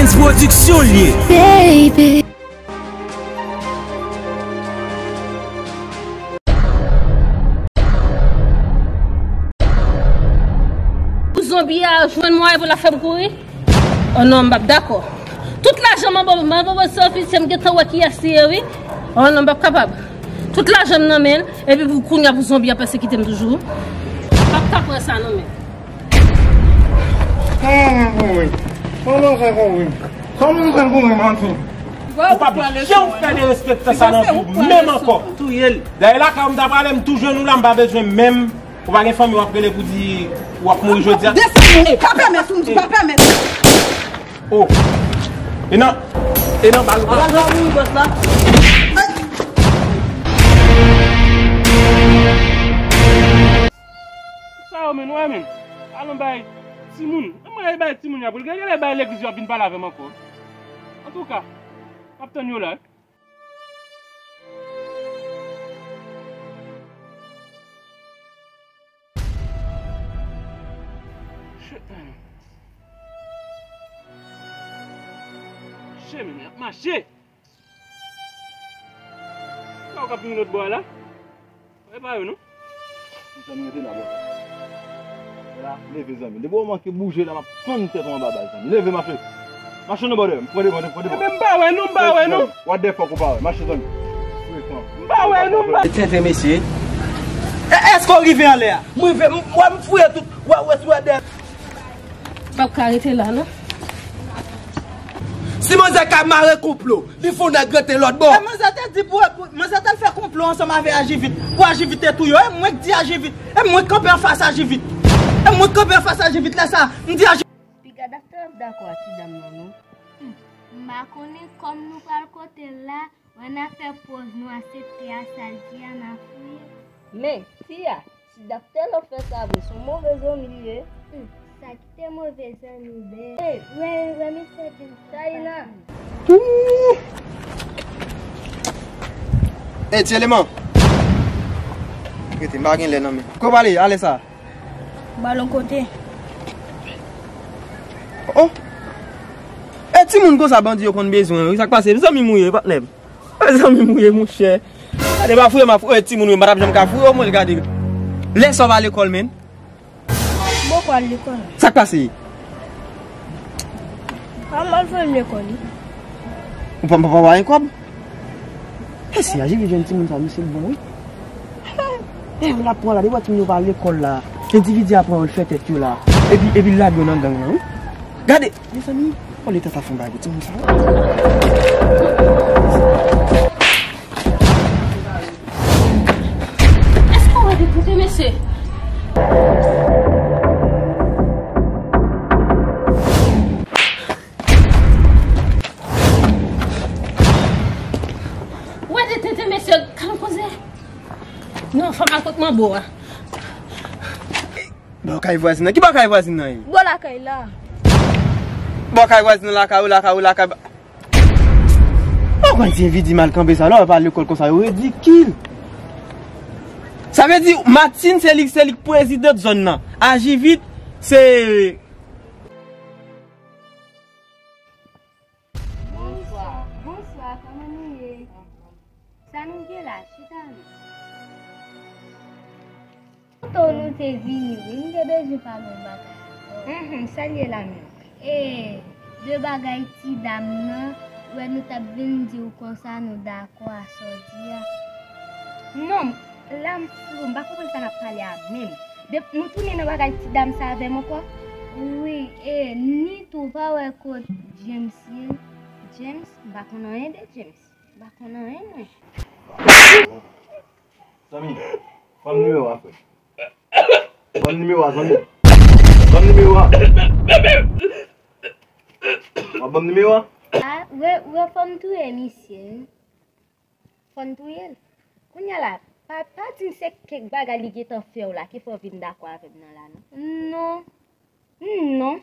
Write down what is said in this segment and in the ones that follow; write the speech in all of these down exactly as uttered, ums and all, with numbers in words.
Prince Production l ye. Baby. Pou zonbi a jwenn mwayen pou l ap fè m kouri? Oh non, m p ap dakò. Tout lajan m ap, m ap ofisye, m gentan wè kiyès li ye, wi. Oh non, m p ap kapab. Tout lajan m nan men l, epi pou kounye a pou zonbi a pèsekite m toujou. M p ap ka pran sa nan men l. Kòman w fè kouri? Kòman w fè kouri? Kòman w fè kouri, manti? Ou p ap janm fè derespektan sa nan vi w menm ankò. Dayè lakay ou m ta prale, m tou jwenn ou la, m pa bezwen menm. Ou pa gen fanmi w ap rele pou di w ap mouri jodi a? Desann, pa pèmèt, ou m di pa pèmèt. Oh. E nan, e nan bal ou pral mouri bòs la. Sa yo menm, wè menm. Alon bay timoun. Mwen al bay timoun yo pou l gen lè bay legliz yo ap vin pale avè m ankò. Antouka, m ap tann yo la. Mache, men, y ap mache. Sa w k ap vin lòt bò a la? Ou pa wè yo, non? Mezanmi, rete la, bò. La, leve, zanmi. Depi w manke bouje la, m ap fann tèt ou anba bal, zanmi. Leve, mache. Mache non, brother. Pran devan, pran devan. Ebyen, m pa wè, non, m pa wè, non. What the fuck, ou pa wè? Mache, zanmi. Frekan. M pa wè, non, m pa. Tenten, mesye. E, èske w rive anlè a? Mwen rive, m, wè, m fouye tout. Wè, wè, sou wè dèyè. M p ap ka rete la, non. Si manzè ka mare konplo, li fò nèg rete lòt bò. E manzè te di pou, pou, manzè t al fè konplo ansanm avè Ajivit, pou Ajivit te touye w. E mwen k di Ajivit. E mwen k kanpe anfas Ajivit. E mwen k kanpe anfas Ajivit lè sa a. M di Ajivit. Piga daktè ap dakò ak ti dam nan, non. Hmm. M pa konnen kòm nou pral kote l la, wè n a fè pòz nou aksepte a sa l di a n a fouye. Men, fi a, si daktè la fè sa vre, se yon move zanmi l ye. Hmm, sa ki te move zanmi bèl. Ey, wè, wè, mesye James. Chayina. Ooh! Ey, ti eleman. Rete, m pa gen lè nan men. Kote w prale, alè sa? Balon kote? Oh! E timoun konsa bandi yo konn bezwen, wi. Sa k pase? Zanmi m ou ye, patnè m. E zanmi m ou ye, monchè. Gade, pa fouye m a fouye timoun, wi. M pa t ap janm ka fouye w, mwen, gade. Lè sa w pa lekòl, menn? M poko al lekòl. Sa k pase? Pa mal voye m lekòl, wi. Ou pa, pa, pa, pa gen kòb? E si Ajivit jwenn timoun sa, misye bon, wi. E l ap pran la, depi w wè timoun yo pa al lekòl la. Endividi a pran yo, l fè tèt yo la. Epi, epi l lage yo nan gang nan, wi. Gade, mezanmi, o Leta ta fè yon bagay pou timoun sa, wi. Èske w wè de kote, mesye? Ou wè de tenten, mesye, kalm koze. Non, fò m al kot manbo a. Bò kay vwazin nan. Ki bò kay vwazin nan ye? Bò lakay la. Bò kay vwazin nan, lakay ou, lakay ou, lakay. Ou konn ti endividi mal kanpe sa, lè w pa lekòl konsa, yo ridikil. Sa vle di, Martine, se li, se li k prezidan zòn nan. Ajivit, se Bonswa. Bonswa, kòman nou ye? Sa nou gen la, chita nou. Kote w nou te vini, wi, m te bezwen pale yon bagay avè w. Mhm, sa l ye la menm? E, de bagay ti dam nan, wè nou t ap vin di w konsa, nou dakò a sa w di a. Non, la m flou, m pa konprann sa n ap pale a menm. De, nou tounen nan bagay ti dam sa avè m ankò? Wi, e, ni tou, w pa wè kot James ye? James? M pa konn anyen de James. M pa konn anyen, mwen. Zanmi, ban m nimewo a, frè. Ban m nimewo a, zanmi. Ban m nimewo a. W ap ban m nimewo a? A, wè, wè, fò m touye misye, wi. Fò n touye l. Kounye a la, pa, pa di m se kèk bagay li gentan fè w la ki fè w vin dakò avè m nan la, non. Non. Non.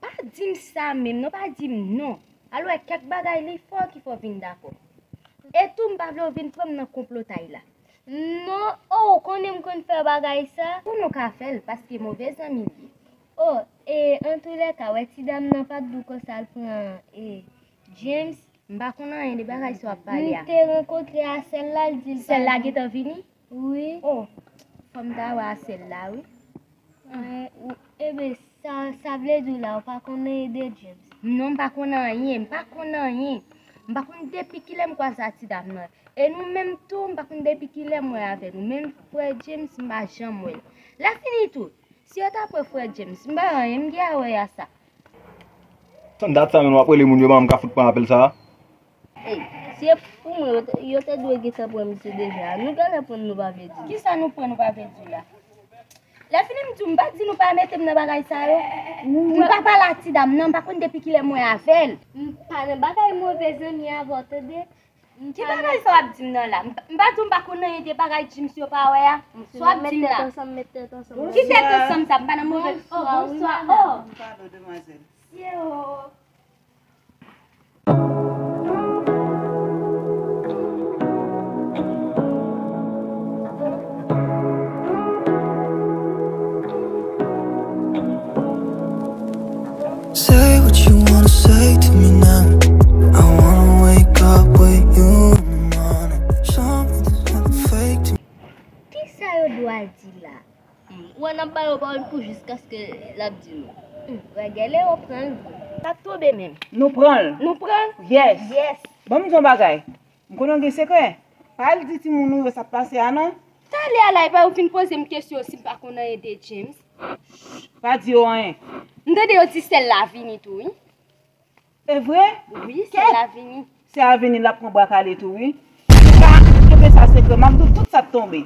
Pa di m sa menm, non, pa di m non. Al wè kèk bagay li fè w ki fè w vin dakò. E tou, m pa vle w vin pran m nan konplotay la. Non, o, ou konnen m konn fè bagay sa. Pou nou ka fè l, paske move zanmi l ye. O, e, E, antoulèka, wè ti dam nan pa t di w konsa l pran, e, James. M pa konn anyen de bagay sa w ap pale a. M te rankontre a sèl la, l di l pa. Sèl la gentan vini? Wi. Oh, fò m ta wè a sèl la, wi. Ebyen, sa, sa vle di w la, ou pa konn anyen de James? Non, m pa konn anyen, m pa konn anyen. M pa konn depi kilè m kwaze a ti dam nan. E nou menm tou, m pa konn depi kilè m wè avè nou. Menm frè James, m pa janm wè l. Lè fini tou, si yo ta pran frè James, m pa anyen, m gen a wè a sa. Tann dat sa menm, w ap rele moun yo, ban m ka fout pran apèl sa a. Ey, si e pou mwen, yo te, yo te dwe gentan pran misye deja. Nou genlè pran l, nou pa vle di. Kisa nou pran, nou pa vle di la? Lè fini m di w, m pa di nou pa mete m nan bagay sa yo. M pa pale a ti dam nan, m pa konn depi kilè m wè avè l. M pa nan bagay move zanmi avè w, tande. Ki bagay sa w ap di m nan la? M pa, m pa di w m pa konn anyen de bagay James yo pa wè a. Sa w ap di m la? Ki tèt ansanm sa? M pa nan move. Oh, bonswa. Oh. Pardon, demwazèl. Yo. Say what you wanna say to me now. I wanna wake up with you in the morning. Show me there's nothing fake to me. Kisa yo dwe di la? Hmm, wè n ap ba yo pawòl pou jiskaske l ap di nou. Hmm, wè gèlè yo pran l vre. Sa tonbe menm. Nou pran l. Nou pran l? Yes. Yes. Ban m di w yon bagay. M konnen w gen sekrè. Pa al di timoun ou yo sa k pase a non. Talè a la, epa yo vin poze m kesyon si m pa konn anyen de James. Pa di yo anyen. M tande yo di sèl la vini tou, wi. E vre? Wi, sèl la vini. Sèl la vini, l ap pran bwa kale tou, wi. Ou ka kenbe sa sekrè, m ap di w tout sa k tonbe.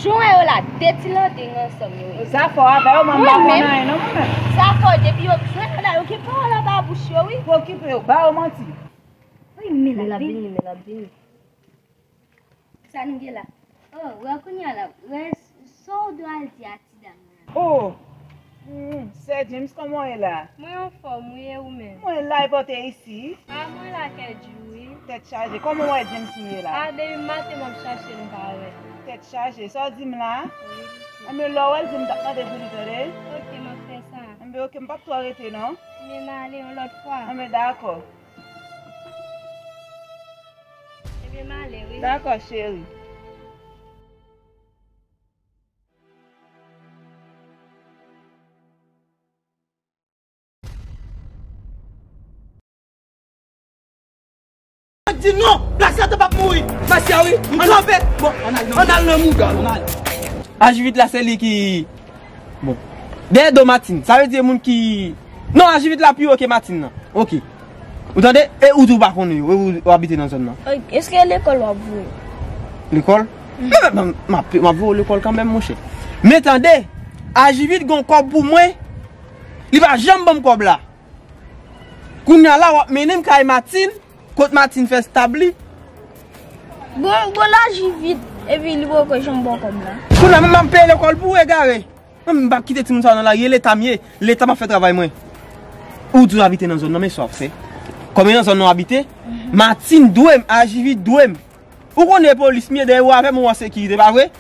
Jan w wè yo la, de ti landeng ansanm yo ye. Zafè w avè yo, mwen m pa konn anyen non, mwen menm. Zafè w, depi yo jwenn yo la, yo gen pawòl anba bouch yo, wi. Pwokipe yo, ba yo manti. Wi, men l ap vini, men l ap vini. Sa nou gen la? Oh, wè kounye a la, wè sa w dwe al di a ti dam nan. Oh! Hmm, sè James, kòman w ye la? Mwen anfòm, wi, e ou menm? Mwen la, e pote isi. A, mwen la kèdi, wi. Tèt chaje. Kòman w wè James m ye la? A, depi maten m ap chache l, m pa wè. Tèt chaje. Sa w di m la? Wi, wi. Anben, lè w wè l, di m t ap mande pou li, tande? Ok, m ap fè sa. Anben, ok, m p ap twò rete, non. Men m ale yon lòt fwa. Anben, dakò. Ebyen, m ale, wi. Dakò, cheri. Di non, plas la t ap ap mouri. Masya, wi. Ann kanpe. Bon, ann al nan, ann al nan mouda, ann al. Ajivit la, se li ki Bon. Dèyè do Matin. Sa vle di moun ki. Non, Ajivit la pi wo ke Matin nan. Ok. Ou tande? E ou tou pa konnen yo. E ou, ou abite nan zòn nan. Èske lekòl w ap voye? Lekòl? Men, men, men, m ap, m ap voye lekòl kanmenm, monchè. Men tande, Ajivit gon kòb pou mwen. Li pa janm ban m kòb la. Kounye a la, w ap mennen m kay Matin. Kot Matin fè stab li? Bon, bon, laji vit, epi li poko janm ba w kòb la. Kounye a, m ap peye lekòl pou ou, egare. Mwen, m p ap kite timoun sa yo nan lari, e Leta m ye. Leta p ap fè travay mwen. Ou di w abite nan zòn nan, men sa w ap fè. Kòm e nan zòn nan w abite, Matin dwe m, Ajivit dwe m. Ou konnen polis m ye, dèyè ou avè m ou an sekirite, pa vre?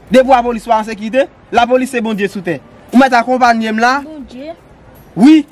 Depi w a polis ou an sekirite, lapolis se Bondye sou tè. Ou mèt akonpanye m la. Bondye. Wi.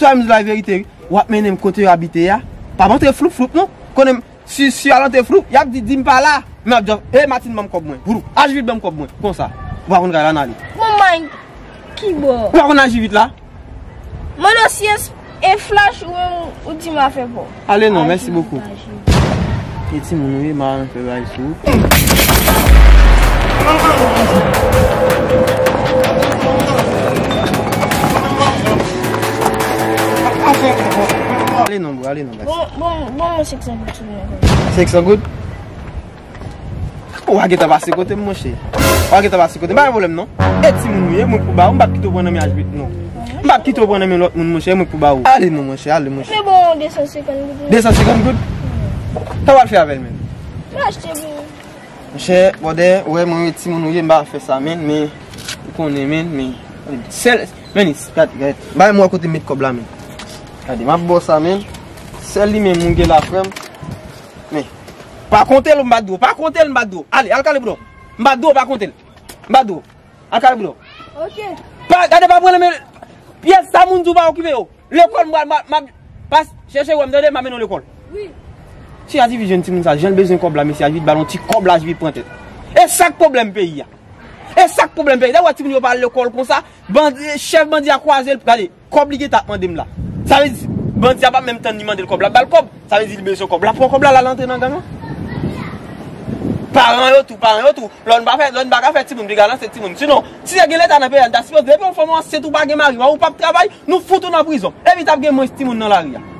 Sa m di la verite, wi. W ap mennen m kote yo abite a. Pa antre floup floup, non. Konnen m, si, si al antre floup, y ap di, di m pa la. Men ap di, e Matin ban m kòb mwen. Boulou, Ajivit ban m kòb mwen. Konsa. Ou pa konn kay la, n ale. Bon, Mike, ki bò? Ou pa konn Ajivit la? Mwen nan syès e flash ou menm ou di m afè pa w. Ale non, mèsi bokou. E timoun ou ye, m a fè bagay sou ou. Ale non, bro, ale non, guys. Bon, bon, bon, mwen senk san goud sou mwen. Senk san goud? Ou a gentan pase kote m, monchè. Ou a gentan pase kote m. Pa gen pwoblèm, non. E timoun ou ye, mwen pou ba ou, m p ap kite w pran nan men Ajivit, non. M p ap kite w pran nan men lòt moun, monchè, mwen pou ba ou. Ale non, monchè, ale, monchè. Men bon, de san senkant goud. De san senkant goud? Sa w al fè avè l menm? Mwen achte pou ou. Monchè, bòdè, ou wè mwen e timoun ou ye, m pa fè sa, men, men, ou konnen, men, men, sèl, men, gade, gade, bay mwen kote m met kòb la, men. Gade, m ap ba w sa, men, sèl li menm ou gen la, frè m, men. Pa konte l, m pa di w. Pa konte l, m pa di w. Ale, al kale bouda w. M pa di w, pa konte l. M pa di w. Al kale bouda w. Ok. Pa, gade, pa pran nan men. Pyès sa moun di w pa okipe yo. Lekòl, m, m, m, m, pas, chèche wè m, tande, m ap mennen w lekòl. Wi. Si a di vin jwenn timoun sa, jan l bezwen kòb la, mesye, a vin ba l yon ti kòb la, vin pran tèt. E sa k pwoblèm peyi a. E sa k pwoblèm peyi a. Lè w wè timoun yo pa al lekòl konsa, bandi, chèf bandi a kwaze l, gade, kòb li gentan ap mande m la. Sa vle di, bandi a pa menm tann li mande l kòb la, l ap ba l kòb. Sa vle di li bezwen kòb la. Pran kòb la, l al antre nan gang lan. Paran yo tou, paran yo tou. Lè w pa fè, lè w pa ka fè timoun, piga lanse timoun. Sinon, si te gen leta nan peyi a, n ta sipoze, depi yon fanm ansent ou pa gen mari, ou p ap travay, nou fout ou nan prizon. Epi t ap gen mwens timoun nan lari a.